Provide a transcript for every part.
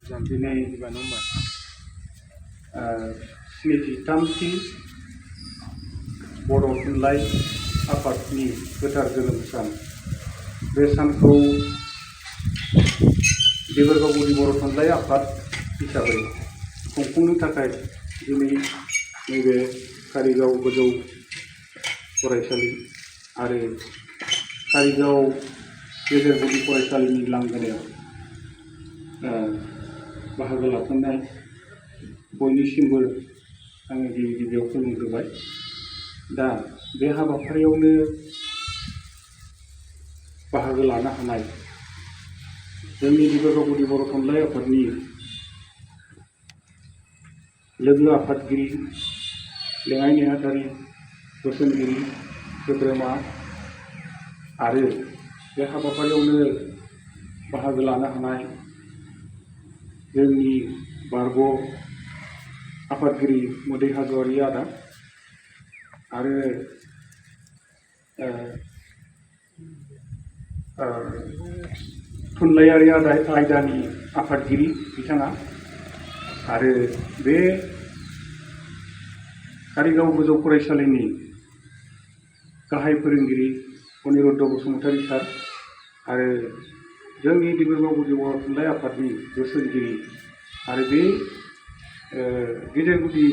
दिनै जिबानो होमबा स्निजिथामथि बर' थुनलाइ आफादनि गोथार जोनोम सान बे सानखौ देबोरगाव गुदि बर' थुनलाइ आफाद हिसाबै खुंफुंनो थाखाय दिनै नैबे कारिगाव गोजौ फरायसालि आरो कारिगाव गेजेर गुदि फरायसालिनि लांगोनायाव बाहागो लाफिननाय बयनिसिमबो आङो गिबियाव खुलुमग्रोबाय। दा बे हाबाफारियावनो बाहागो लानो हानाय जोंनि देबोरगाव गुदि बर' थुनलाइ आफादनि लोगो आफादगिरि, लेङाइ नेहाथारि, बोसोनगिरि, सोद्रोमा आरो बे हाबाफारियावनो बाहागो लानो हानाय जोंनि बारग' आफादगिरि मोदै हाज'वारि आदा आरो थुनलाइयारि आयदानि आफादगिरि बिथाङा आरो बे कारिगाव गोजौ फरायसालिनि गाहाय फोरोंगिरि अनिरुद्ध बसुमतारी सार आरो जोंनि देबोरगाव गुदि बर' थुनलाइ आफादनि बोसोनगिरि आरो बे गेजेर गुदि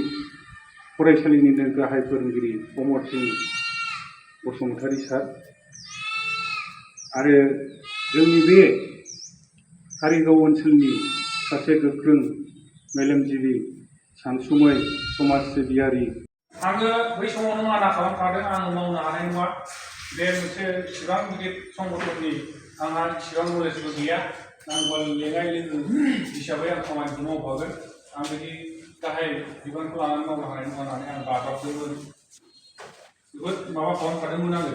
फरायसालिनिनो गाहाय फोरोंगिरि अमर सिं बसुमतारी सार आरो जोंनि बे कारिगाव ओनसोलनि सासे गोख्रों मेलेमजिबि सानसुमै समाज सिबियारि आङो बै समावनो माना खालामखादों आं मावनो हानाय नङा बे मोनसे इसिबां गिदिर संगठननि आंहा इसिबां नलेजबो गैया आंबो लेङाइ लोगो हिसाबै आं खामानिखौ मावफागोन आं बिदि गाहाय बिबानखौ लानानै मावनो हानाय नङा होननानै आं बादाबदोंमोन जोबोद माबा खालामखादोंमोन आङो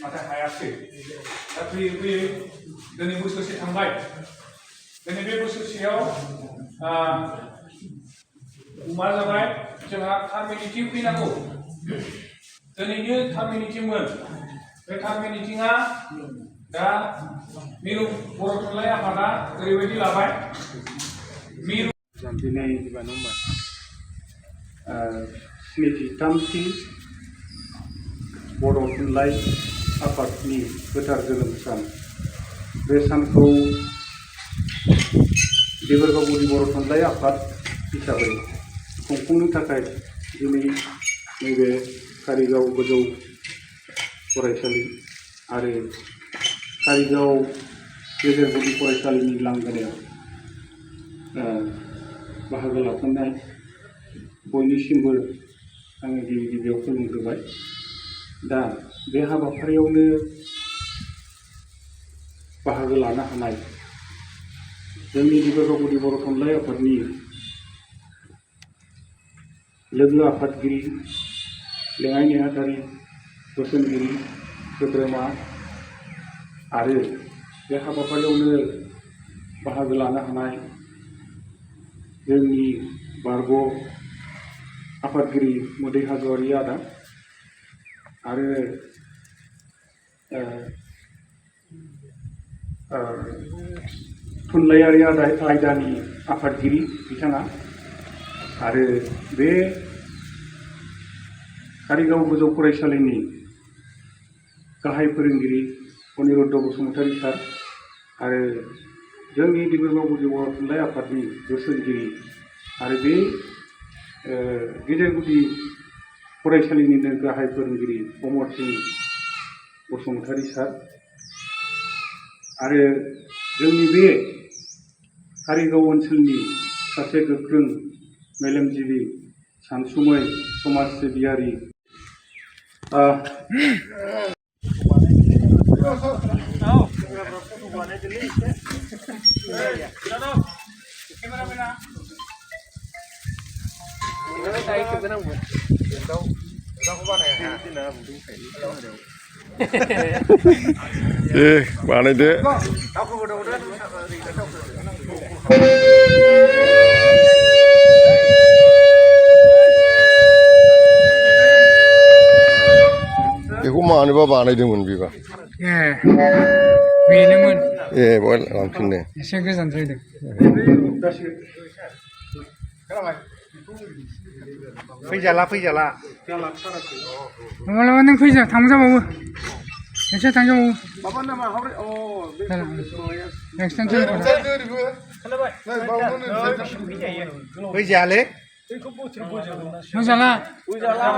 नाथाय हायासै दा फैयै फैयै दिनै बोसोरसे थांबाय दिनै बे बोसोरसेयाव मा जाबाय जोंहा थार्म मिटिं फैनांगौ दिनैनो थार्म मिटिंमोन बे थार्म मिटिंआ दा मिरु बर' थुनलाइ आफादा ओरैबायदि लाबाय मिरु दिनै जिबानो होमबा स्निजिथामथि बर' थुनलाइ आफादनि गोथार जोनोम सान बे सानखौ देबोरगाव गुदि बर' थुनलाइ आफाद हिसाबै खुंफुंनो थाखाय दिनै नैबे कारिगाव गोजौ फरायसालि आरो कारिगाव गेजेर गुदि फरायसालिनि लांगोनायाव बाहागो लाफिननाय बयनिसिमबो आङो गिबियाव खुलुमग्रोबाय। दा बे हाबाफारियावनो बाहागो लानो हानाय जोंनि देबोरगाव गुदि बर' थुनलाइ आफादनि लोगो आफादगिरि, लेङाइ नेहाथारि, बोसोनगिरि, सोद्रोमा आरो बे हाबाफारियावनो बाहागो लानो हानाय जोंनि बारग' आफादगिरि मोदै हाज'वारि आदा आरो थुनलाइयारि आयदानि आफादगिरि बिथाङा आरो बे कारिगाव गोजौ फरायसालिनि गाहाय फोरोंगिरि अनिरुद्ध बसुमतारी सार आरो जोंनि देबोरगाव गुदि बर' थुनलाइ आफादनि बोसोनगिरि आरो बे गेजेर गुदि फरायसालिनिनो गाहाय फोरोंगिरि अमर सिं बसुमतारी सार आरो जोंनि बे कारिगाव ओनसोलनि सासे गोख्रों मेलेमजिबि सानसुमै समाज सिबियारि बानायदो बेखौ मानोबा बानायदोंमोन बेबा बेनोमोन ए बहा लांफिननो एसे गोजान जादों फैजाला फैजाला मालाबा नों फैजा थांजाबावो एसे थांजाबावो माबा नामा हाब्रे एक्सटेनसन फैजायालै मोजाला